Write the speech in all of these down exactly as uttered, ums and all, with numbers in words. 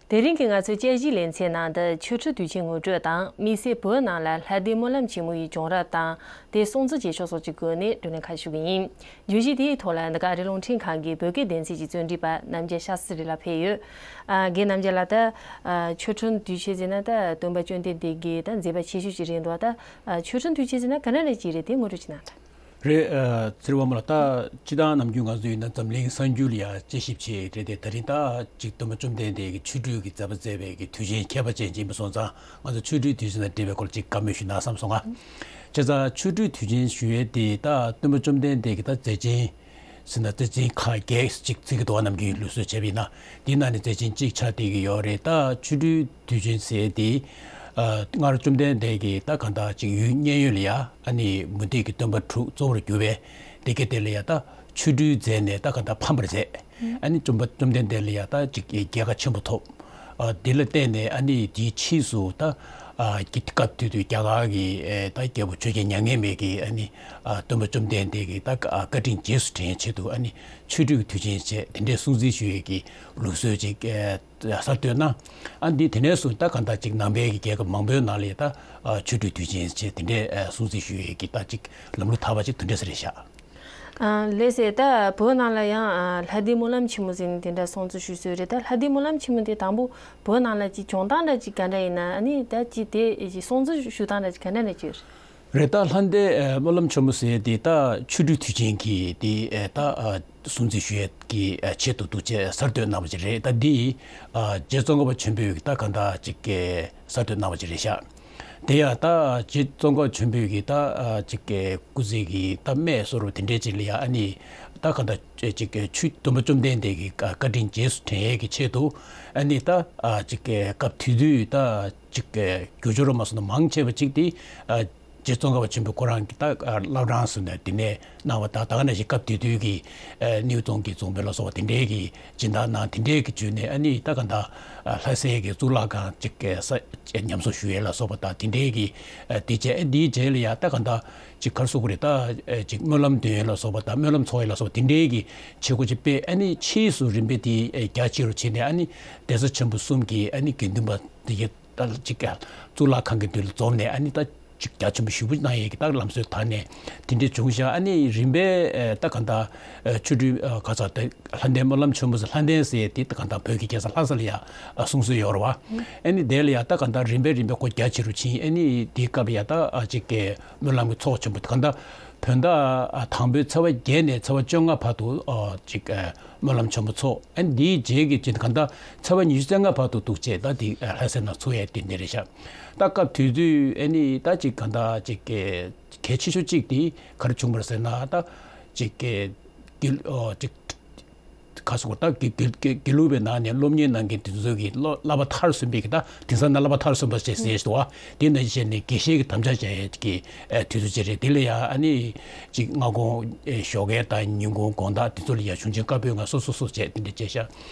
དེ་རིང་གི་ང་ཚོའི་དཔྱད་གཞིའི་ལེ་ཚན་ནང་དུ་ཆོ་འཕྲུལ་དུས་ཆེན་ངོ་སྤྲོད་དང་། དམིགས་བསལ་བོད་ནང་ལ་ལྷ་ལྡན་སྨོན་ལམ་ཆེན་མོ་ཡི་བྱུང་རབས་དང་། དེ་སྲུང་བརྩི་བྱེད་ཕྱོགས་སོགས་ཀྱི་སྒོ་ནས་བགྲོ་གླེང་ཁ་ཞུ་གི་ཡིན། བརྗོད་གཞི་དེའི་ཐོག་ལ་འདི་ག་རི་རླུང་འཕྲིན་ཁང་གི་བོད་སྐད་སྡེ་ཚན་གྱི་རྩོམ་སྒྲིག་པ་རྣམ་རྒྱལ་ཤཱ་སི་རི་ལགས་ཕེབས་ཡོད། ཨ། རྒན་རྣམ་རྒྱལ་ལགས། ད་ཨ་ཆོ་འཕྲུལ་དུས་ཆེན་ཟེར་ན་ད་སྟོན་པ་བཅོམ་ལྡན་འདས་ཀྱི་ད་མཛད་པ་ཆེ་ཤོས་ཅིག་རེད་འདུག་ད་ཨ་ཆོ་འཕྲུལ་དུས་ཆེན་ཟེར་ན་ག་འདྲ་འདྲ་ཅིག་རེད། དེ་ངོ་སྤྲོད་ཅིག་གནང་དང་། རེད། ཨ་ཚེ་རིང་དབང་མོ་ལགས། ད་སྤྱིར་བཏང་ནམ་རྒྱུན་ང་ཚོ་ཡིན་ན་འཛམ་གླིང་གསར་འགྱུར་ལ་ཡང་དཔྱད་ཞིབ་བྱེད་རེད་དེ། ད་རིང་ད་ཅིག་སྟོན་པ་བཅོམ་ལྡན་འདས་ཀྱི་ཆོ་འཕྲུལ་གྱི་མཛད་པ་མཛད་པའི་གི་དུས་ཆེན་ཁྱད་པར་ཅན་ཅིག་ཡིན་པ་སོང་ཙང་། ང་ཚོ་ཆོ་འཕྲུལ་དུས་ཆེན་དང་འབྲེལ་བའི་སྐོར་ཅིག་བཀའ་མོལ་ཞུས་ན་བསམ་སོང་ང་། བྱས་ཙང་ཆོ་འཕྲུལ་དུས་ཆེན་ཞུ་ཡས་དེ་ད་སྟོན་པ་བཅོམ་ལྡན་འདས་ཀྱི་ད་མཛད་ཆེན་ཟེར་ན་མཛད་ཆེན་ཁག་བརྒྱད་ཅིག་བརྩི་གི་འདུག་བ། ནམ་རྒྱུན་ལུགས་སྲོལ་བྱས་པ་ཡིན་ན། དེའི་ནང་ནས་མཛད་ཆེན་གཅིག་ཆགས་བསྡད་ཀྱི་ཡོད་རེད། ད་ཆོ་འཕྲུལ་དུས་ཆེན་ཟེར་དེ། ཨ་སྔར་བཅོམ་ལྡན་འདས་ཀྱིས་ད་གང་ལྟར་ཅིག་ཡུལ་མཉན་ཡོད་ལ་ཡ། ཨ་ནི་མུ་སྟེགས་ཀྱི་སྟོན་པ་དྲུག་གཙོ་བོར་གྱུར་པའི་སྡེ་བརྒྱད་དེ་ལ་ཡ་ད་ཆོ་འཕྲུལ་མཛད་ནས་ད་གང་ལྟར་ཕམ་པར་མཛད། ཨ་ནི་བཅོམ་པ་བཅོམ་ལྡན་འདས་ལ་ཡ་ད་ཅིག་རྒྱལ་ཁ་ཆེན་པོ་ཐོབ། ཨ་དེ་ལ་བརྟེན་ནས་ཨ་ནི་དེའི་ཕྱིས་སུ་ད་ཨ་སྐབས་དེ་དུས་རྒྱ་གར་གྱི་ཨེ་ད་རྒྱལ་པོ་ཆོས་རྒྱལ་མྱ་ངན་མེད་ཀྱིས་ཨ་ནི་ཨ་སྟོན་པ་བཅོམ་ལྡན་འདས་ཀྱི་ད་བཀའ་དྲིན་རྗེས་སུ་དྲན་ཆེད་དུ་ཨ་ནི་ཆོ་འཕྲུལ་གྱི་དུས་ཆེན་བྱས། དེ་འདྲའི་སྲུང་བརྩི་ཞུ་ཡས་ཀྱི་ལུགས་སྲོལ་ཅིག་ཨེ་གསར་གཏོད་གནང་། ཨ་འདི་དེ་ནས་བཟུང་ད་གང་ལྟར་ཅིག་ནང་པའི་གི་རྒྱལ་ཁབ་མང་པོའི་ནང་ལ་ད་ཨ་ཆོ་འཕྲུལ་དུས་ཆེན་བྱས། དེ་འདྲའི་ཨ་སྲུང་བརྩི་ཞུ་ཡས་ཀྱི་ད་ཅིག་ལམ་ལུགས་དར་བ་ཅིག་དེ་འདྲས་རེད་ཤག་ཨ་ལགས་སེ། ད་བོད་ནང་ལ་ཡང་ཨ་ལྷ་ལྡན་སྨོན་ལམ་ཆེན་མོ་ཟེར་ནས་དེ་འདྲ་སྲུང་བརྩི་ཞུ་སྲོལ་རེད། ད་ལྷ་ལྡན་སྨོན་ལམ་ཆེན་མོ་དེ་དང་པོ་བོད་ནང་ལ་ཅིག་བྱུང་སྟངས་འདྲ་ཅིག་ག་འདྲ་ཡིན་ན། ཨ་ནི་ད་ཅིག་དེ་ཅིག་སྲུང་བརྩི་ཞུ་སྟངས་འདྲ་ཅིག་ག་འདྲ་འདྲ་ཅིག་ཡོད་རེད། རེད། ད་ལྷ་ལྡན་ཨ་སྨོན་ལམ་ཆེན་མོ་ཟེར་དེ་ད་ཆོ་འཕྲུལ་དུས་ཆེན་གྱི་དེ་ཨ་ད་ཨ་སྲུང་བརྩི་ཞུ་ཡས་ཀྱི་ཨ་ཆེད་དུ་འདུག་ཅེས་གསར་གཏོད་གནང་བ་ཅིག་རེད། ད་འདི་ཨ་རྗེ་ཙོང་ཁ་པ་ཆེན་པོས་ད་གང་ལྟར་ཅིག་གསར་གཏོད་གནང་བ་ཅིག་རེད་ཤག་དེ་ཡང་ད་རྗེ་ཙོང་ཁ་པ་ཆེན་པོས་ཀྱི་ད་ཨ་ཅིག་གི་སྐུ་ཚེ་གི་ད་སྨད་སོར་དེ་འདྲས་ཅིག་ལ་ཡ། ཨ་ནི་ད་གང་ལྟར་ཅིག་གི་ཆོས་སྟོན་པ་བཅོམ་ལྡན་འདས་ཀྱི་བཀའ་དྲིན་རྗེས་སུ་དྲན་ཡས་ཀྱི་ཆེད་དུ། ཨ་ནི་ད་ཨ་ཅིག་གི་སྐབས་དེ་དུས་ད་ཅིག་གི་རྒྱུ་སྦྱོར་མ་སོང་ན་མང་ཆེ་བ་ཅིག་དེ་ཨ་རྗེ་ཙོང་ཁ་པ་ཆེན་པོ་ཁོ་རང་གི་ད་བླ་བྲང་ཟེར་ནས་དེ་ནས་གནང་བ་དང་། ད་ག་ནང་བཞིན་སྐབས་དེ་དུས་ཀྱི་ཨ་གནས་རྫོང་གི་རྫོང་དཔོན་ལ་སོགས་པ་དེ་འདྲའི་གི་སྦྱིན་བདག་གནང་། དེ་འདྲའི་གི་བརྒྱུད་ནས་ཨ་ནི་ད་ག་ད་ལྷ་སའི་གི་གཙུག་ལག་ཁང་ཅིག་གི་ས་ཉམས་གསོ་ཞུ་ཡས་ལ་སོགས་པ་དང་། དེ་འདྲའི་གི་ཨ་དེ་བྱས། ཨ་དེའི་རྗེས་ལ་ཡ་ད་ག་ད་ཅིག་ག་རེ་ཟེར་དགོས་རེད། ད་ཅིག་སྨོན་ལམ་འདོན་ཡས་ལ་སོགས་པ་དང་། སྨོན་ལམ་འཚོགས་ཡས་ལ་སོགས་པ་དེ་འདྲའི་གི་བྱེད་སྒོ་ཅིག་སྤེལ། ཨ་ནི་ཕྱིས་སུ་རིམ་པས་དེ་རྒྱ་ཆེ་རུ་ཕྱིན་ནས། ཨ་ནི་གདན་ས་ཆེན་པོ་གསུམ་གྱི་ཨ་ནི་དགེ་འདུན་པ་དེ་གི་ད་ཅིག་གཙུག་ལག་ཁང་གི་མདུན་ལ་འཛོམས་ནས། ཨ་ནི་ད་ཅིག་རྒྱ་ཆེན་པོ་ཞེ་པོ་གནང་ཡས་ཀྱི་ད་ལམ་སྲོལ་དར་ནས་དེ་འདྲས་བྱུང་ཤག་ཨ་ནི་རིམ་པས་ཨེ་ད་ག་ད་ཨེ་ཆོ་འཕྲུལ་ཨེ་ག་ས་ད་ལྷ་ལྡན་སྨོན་ལམ་ཆེན་མོ་ཟེར། ལྷ་ལྡན་ཟེར་ཡས་དེ་ད་ག་ད་བོད་ཀྱི་རྒྱལ་ས་ལྷ་ས་ལ་ཡ་ཨ་གསུང་སྲོལ་ཡོད་རེད་བ། ཨ་ནི་དེ་ལ་ཡ་ད་ག་ད་རིམ་པས་རིམ་པས་ཁོ་རྒྱ་ཆེ་རུ་ཕྱིན། ཨ་ནི་དེའི་སྐབས་ལ་ཡ་ད་ཨ་ཅིག་གི་སྨོན་ལམ་གྱི་ཚོགས་ཆེན་པོ་གང་ལྟར་བོད་ཟླ་དང་པོའི་ཚེས་པ་བརྒྱད་ནས་ཚེས་པ་བཅོ་ལྔ་བར་དུ་ཨ་ཅིག་ཨ་སྨོན་ལམ་ཆེན་པོ་ཚོགས། ཨ་ནི་འདིའི་རྗེས་ཀྱི་ཅིག་གང་ལྟར་ཚེས་པ་ཉི་ཤུ་རྩ་ལྔ་བར་དུ་འདུག་ཅེས། ད་འདི་ཨ་ལྷ་སའི་ནང་ཚོགས་ཡས་དེ་འདི་རེད་ཤག་ད་སྐབས་དེ་དུས་ཨ་ནི་ད་ཅིག་གང་ལྟར་ཅིག་གི་གལ་ཆེ་ཤོས་ཅིག་དེ་ག་རེ་བྱུང་བ་རེད་ཟེར་ན། ད་ཅིག་གི་དགེ་ཨོ་ཅིག་ག་སོགས་ད་དགེ་དགེ་དགེ་དགེ་ལུགས་པའི་ནང་ནས་སློབ་གཉེར་གནང་མཁན་དེ་ཚོ་གི་བསླབ་བསླབ་པ་མཐར་སོན་པའི་གི། ད་དེང་སང་ན་བསླབ་པ་མཐར་སོན་པ་ཞེས་ཟེར་ཞིག་འདུག་བ། དེ་ནང་བཞིན་བྱས་ནས་དགེ་བཤེས་ཀྱི་དམ་བཅའ་བྱ་ཡས་ཀྱི་ཨེ་དུས་ཚོད་ཅིག་རེད། དེ་ལ་ཡ་ཨ་ནི་ཅིག་སྔ་དགོང་ཨེ་ཞོགས་ཀས་དང་ཉིན་གུང་དགོང་དག་དེ་ཚོ་ལ་ཡ་གཞུང་ཆེན་བཀའ་པོད་ལྔ་སོ་སོ་སོ་བྱས་དེ་འདྲ་བྱས་ཤག་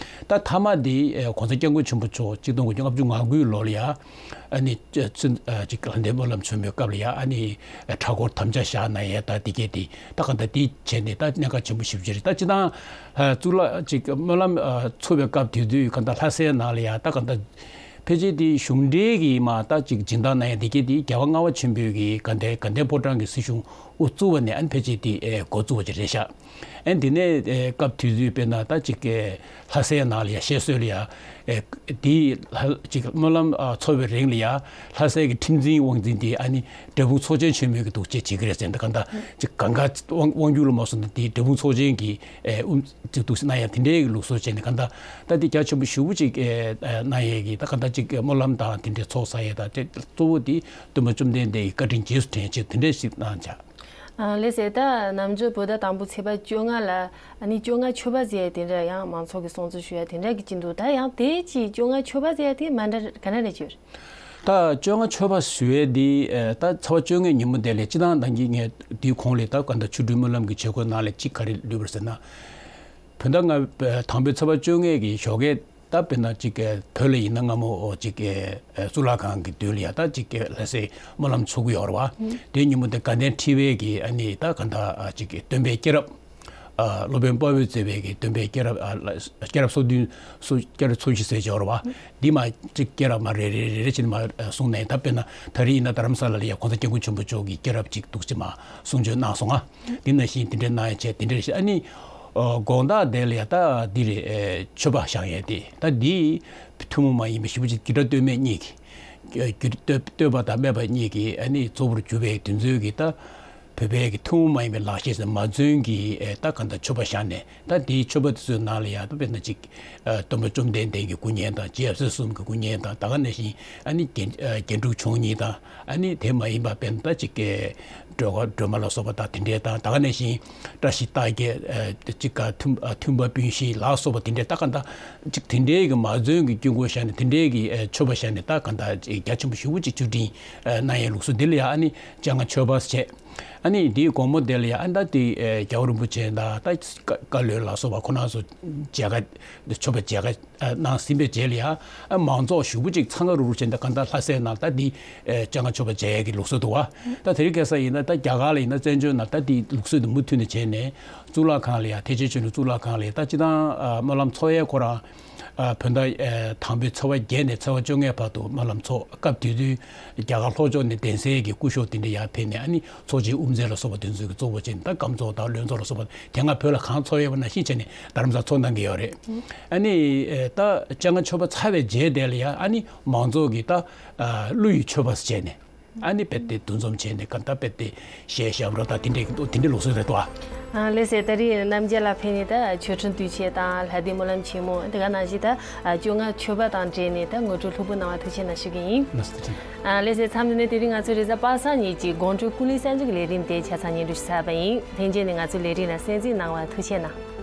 ད་མཐའ་མ་དེ་ཨེ་གོང་ས་སྐྱབས་མགོན་ཆེན་པོ་མཆོག་ཆིག་སྟོང་དགུ་བརྒྱ་ལྔ་བཅུ་ང་དགུའི་ལོ་ལ་ཡ། ཨ་ནི་ཅིག་ཨ་ཅིག་ལྷ་ལྡན་སྨོན་ལམ་ཆེན་མོའི་སྐབས་ལ་ཡ་ཨ་ནི་གྲྭ་སྐོར་དམ་བཅའ་བཞག་གནང་ཡས་དང་དེ་གས་དེ་ད་ག་ད་དེ་བྱས་ནས་ད་གནད་འགག་ཆེན་པོ་ཞེ་པོ་ཅིག་རེད། ད་སྤྱིར་བཏང་ཨ་གཙུག་ལག་ཅིག་སྨོན་ལམ་ཨ་ཚོགས་པའི་སྐབས་དེ་དུས་ག་ད་ལྷ་སའི་ནང་ལ་ཡ་ད་ག་ད་ཕལ་ཆེར་དེ་གཞུང་འབྲེལ་གྱི་མ་ད་ཅིག་སྦྱིན་བདག་གནང་ཡས་དེ་གས་དེ་རྒྱལ་བ་ལྔ་པ་ཆེན་པོའི་གི་དགའ་ལྡན་དགའ་ལྡན་ཕོ་བྲང་གི་སྲིད་གཞུང་དབུ་བཙུགས་པ་ནས་ཨ་ནི་ཕལ་ཆེར་དེ་ཨེ་འགོ་བཙུགས་པ་ཅིག་རེད་ཤག་ཨ་ནི་དེ་ནས་ཨེ་སྐབས་དེ་དུས་དཔེར་ན་ད་ཅིག་ཨེ་ལྷ་སའི་ནང་ལ་ཡ་བཤད་སྲོལ་ལ་ཡ་ཨེ་དེའི་ལྷ་ཅིག་སྨོན་ལམ་ཨ་ཚོགས་པའི་རིང་ལ་ཡ་ལྷ་སའི་གི་ཁྲིམས་འཛིན་དབང་འཛིན་དེ་ཨ་ནི་འབྲས་སྤུངས་ཚོགས་ཆེན་ཆེན་མོའི་གི་འདུག་ཅེས་བྱེད་ཀྱི་རེད་ཟེར། འདི་ག་འདྲ་ཅིག་གང་ག་དབང་དབང་སྒྱུར་ལ་མ་སོང་ན་དེ་འབྲས་སྤུངས་ཚོགས་ཆེན་གི་ཨེ་དབུ་ཅིག་འདུག་སེ་གནང་ཡ་དེ་འདྲའི་གི་ལུགས་སྲོལ་བྱས་ནས་ག་འདྲ་ད་དེ་རྒྱ་ཆེན་པོ་ཞེ་པོ་ཅིག་ཨེ་ཨེ་གནང་ཡས་གི་ད་ག་འདྲ་ཅིག་སྨོན་ལམ་དང་དེ་འདྲའི་ཚོགས་བསགས་ཡས་དང་དེ་གཙོ་བོ་དེ་སྟོན་པ་བཅོམ་ལྡན་འདས་ཀྱི་བཀའ་དྲིན་རྗེས་སུ་དྲན་ཆེད་དེ་འདྲ་ཞིག་གནང་བྱ། ཨ་ལགས་སེ། ད་ནམ་རྒྱུན་བོད་ཟླ་དང་པོ་ཚེས་པ་བཅོ་ལྔ་ལ་ཨ་ནི་བཅོ་ལྔ་མཆོད་པ་ཟེར་ཡ་དེ་འདྲ་ཡང་མང་ཚོགས་ཀྱིས་སྲུང་བརྩི་ཞུ་ཡ་དེ་འདྲ་གི་ཅིག་འདུག་ད་ཡང་དེ་ཅིག་བཅོ་ལྔ་མཆོད་པ་ཟེར་ཡ་དེ་མ་འདྲ་ག་འདྲ་འདྲ་ཅིག་ཡོད་རེད། ད་བཅོ་ལྔ་མཆོད་པ་ཞུ་ཡས་འདི་ཨ་ད་ཚེས་པ་བཅོ་ལྔའི་ཉིན་མོ་དེ་ལས་སྤྱིར་བཏང་ནང་གི་ངས་འདིའི་གོང་ལས་ད་ག་འདྲ་ཆོ་འཕྲུལ་སྨོན་ལམ་གྱི་བྱེད་སྒོའི་ནང་ལས་ཅིག་ག་རེ་ལུས་པར་ཟེར་ན། བོད་ཟླ་ལྔ་པའི་དང་པོའི་ཚེས་པ་བཅོ་ལྔའི་གི་ཞོགས་ཀས་ད་དཔེར་ན་ཅིག་གི་བོད་ལ་ཡིན་ན་སྔ་མོ་ཅིག་གི་གཙུག་ལག་ཁང་གི་མདུན་ལ་ཡ་ད་ཅིག་གི་ལྷ་སའི་སྨོན་ལམ་ཚོགས་ཀྱི་ཡོད་རེད་བ། དེའི་ཉིན་མོ་དེ་དགའ་ལྡན་ཁྲི་པའི་གི་ཨ་ནི་ད་ག་འདྲ་ཅིག་གི་སྟོན་པའི་སྐྱེས་རབས་ ཨ་སློབ་དཔོན་དཔའ་བོས་མཛད་པའི་གི་སྟོན་པའི་སྐྱེས་རབས་ཨ་ལ་སྐྱེས་རབས་སོ་བདུན། སོ་སྐྱེས་རབས་སོ་བཞི་ཟེར་བྱས་ཡོད་རེད་བ། འདི་མ་གཅིག་སྐྱེས་རབས་མ་རེ་རེ་རེ་རེ་བྱས་ནས་མ་གསུངས་ནས། ད་དཔེར་ན་ད་རེས་ཡིན་ན་རྡ་རམ་ས་ལ་ལ་ཡ་གོང་ས་སྐྱབས་མགོན་ཆེན་པོ་མཆོག་གི་སྐྱེས་རབས་ཅིག་འདུག་ཅིག་མ་གསུང་ཆོས་གནང་སོང་ང་། འདི་ནང་བཞིན་དེ་འདྲའི་གནང་ཡ་བྱས། དེ་འདྲའི་ཨ་ནི་ཨ་དགོང་དག་དེ་ལ་ཡ་ད་འདི་རེད། ཨེ་མཆོད་པ་བཞེངས་ཡས་དེ་ད་འདི་ཐུན་མོང་མ་ཡིན་པའི་ཞེ་པོ་ཅིག་རྒྱུད་གྲྭ་སྟོད་སྨད་གཉིས་ཀྱི་རྒྱུད་སྟོད་སྟོད་པ་དང་སྨད་པ་གཉིས་ཀྱི་ཨ་ནི་གཙོ་བོར་གྱུར་པའི་དེ་ཚོའི་གི་ད་བོད་པའི་གི་ཐུན་མོང་མ་ཡིན་པའི་ལག་ཤེས་སམ་མ་བཙུན་གྱི་ཨེ་ད་གང་ལྟར་མཆོད་པ་བཞེངས་ནས། ད་དེའི་མཆོད་པ་དེ་ཚོའི་ནང་ལ་ཡང་ད་དཔེར་ན་ཅིག་ཨ་སྟོན་པ་བཅོམ་ལྡན་འདས་ཀྱི་སྐུ་བརྙན་དང་། རྗེ་ཡབ་སྲས་གསུམ་གྱི་སྐུ་བརྙན་དང་། ད་ག་ནང་བཞིན་ཨ་ནི་རྒྱན་ཨ་རྒྱན་དྲུག་མཆོག་གཉིས་དང་། ཨ་ནི་དེ་མ་ཡིན་པ་དཔེར་ན་ད་ཅིག་གི་སྒྲོལ་དཀར་སྒྲོལ་མ་ལ་སོགས་པ་དང་དེ་འདྲའི་དང་། ད་ག་ནང་བཞིན་བཀྲ་ཤིས་རྟགས་བརྒྱད། ཨ་ཅིག་ག་མཐུན་ཨ་མཐུན་པ་སྤུན་བཞི་ལ་སོགས་པ་དེ་འདྲའི་ད་ག་ད་ཅིག་དེ་འདྲའི་གི་མ་བཙུན་གྱི་དཀྱིལ་འཁོར་བཞེངས་ནས་དེ་འདྲའི་གི་ཨ་མཆོད་པ་བཞེངས་ནས། ད་ག་ད་ཅིག་རྒྱ་ཆེན་པོ་ཞེ་པོ་ཅིག་བཅུ་སྒྲིལ་ཨ་གནང་ཡའི་ལུགས་སྲོལ་འདི་ལ་ཡང་ཨ་ནི་སྤྱན་སྔ་མཆོད་པ་ཟེར་བྱས། ཨ་ནི་དེའི་དགོང་མོ་དེ་ལ་ཡང་ཨ་ད་དེ་ཨེ་རྒྱལ་བ་རིན་པོ་ཆེ་དང་ད་བཀའ་བཀའ་བློན་ལ་སོགས་པ་ཁོ་རང་ཚོ་མཇལ་ཁ་མཆོད་པ་མཇལ་ཁ་ཨ་གནང་ཟིན་པའི་རྗེས་ལ་ཡང་ཨ་མང་ཚོགས་ཞེ་པོ་ཅིག་འཚང་ཁ་རུག་རུག་བྱས་ནས། ད་གང་ལྟར་ལྷ་སའི་ནང་ད་དེ་ཨེ་སྤྱན་སྔ་མཆོད་པ་མཇལ་ཡས་ཀྱི་ལུགས་སྲོལ་འདུག་བ། ད་དེ་རིང་ཁ་སང་ཡིན་ན་ད་རྒྱ་གར་ལ་ཡིན་ན་བཙན་བྱོལ་ནང་ད་དེ་ལུགས་སྲོལ་དེ་མུ་མཐུད་ནས་བྱས་ནས། གཙུག་ལག་ཁང་ལ་ཡང་ཐེག་ཆེན་ཆོས་གླིང་གཙུག་ལག་ཁང་ལ་ཡང་ད་སྤྱིར་བཏང་ཨ་སྨོན་ལམ་འཚོགས་ཡས་ཁོ་རང་ཨ་བོད་ཟླ་ཨ་དང་པོའི་ཚེས་པ་བརྒྱད་ནས་ཚེས་པ་བཅོ་ལྔའི་བར་དུ་སྨོན་ལམ་འཚོགས། སྐབས་དེ་དུས་རྒྱ་གར་ལྷོ་ཕྱོགས་ནས་གདན་སའི་གི་སྐུ་ཞབས་དེ་འདྲ་ཡར་ཕེབས་ནས། ཨ་ནི་ཚོགས་ཆེན་དབུ་མཛད་ལ་སོགས་པ་དེ་ཚོ་གི་གཙོ་བོ་བྱས་ནས། ད་སྐམ་ཚོགས་དང་བློན་ཚོགས་ལ་སོགས་པ་དེ་སྔ་བོད་ལ་གང་འཚོགས་ཡོད་པ་ནང་བཞིན་བྱས་ནས་རྡ་རམ་ས་ལ་འཚོགས་གནང་གི་ཡོད་རེད། ཨ་ནི་ཨེ་ད་སྤྱན་སྔ་མཆོད་པ་ཚར་བའི་རྗེས་དེ་ལ་ཡང་ཨ་ནི་མང་ཚོགས་ཀྱིས་ད་ཨ་གླུ་ཡི་མཆོད་པ་བྱས་ནས། ཨ་ནི་རྦད་དེ་འདུ་འཛོམས་བྱས་ནས་ག་ད་རྦད་དེ་གཞས་ཞབས་བྲོ་དང་དེ་འདྲའི་དེ་འདྲའི་ལུགས་སྲོལ་རེད་དོ། ཨ་ལགས་སེ། ད་རེས་རྣམ་རྒྱལ་ལགས་ཕེབས་ནས་ད་མཆོད་སྤྲིན་དུས་ཆེན་དང་ལྷ་ལྡན་སྨོན་ལམ་ཆེན་མོ་དེ་ག་ནང་བཞིན་ད་བཅོ་ལྔ་མཆོད་པ་དང་འབྲེལ་ནས་ད་ངོ་སྤྲོད་ལྷུག་པོ་གནང་བ་ཐུགས་རྗེ་ཆེ་གནང་ཞུ་གི་ཡིན། ལགས་སོ། ཐུགས་རྗེ་ཆེ། ཨ་ལགས་སེ། མཚམས་འདི་ནས་དེ་རིང་ང་ཚོའི་རེས་གཟའ་པ་སངས་ཉིན་གྱི་དགོང་དྲོའི་ཀུན་གླེང་གསར་འགྱུར་གྱི་ལས་རིམ་དེ་ཆ་ཚང་སྙན་སྒྲོན་ཞུ་ཚར་བ་ཡིན། ལྷན་རྒྱས་ནས་ང་ཚོའི་ལས་རིམ་ལ་གསན་གཟིགས་གནང་བར་ཐུགས་རྗེ་ཆེ་གནང་།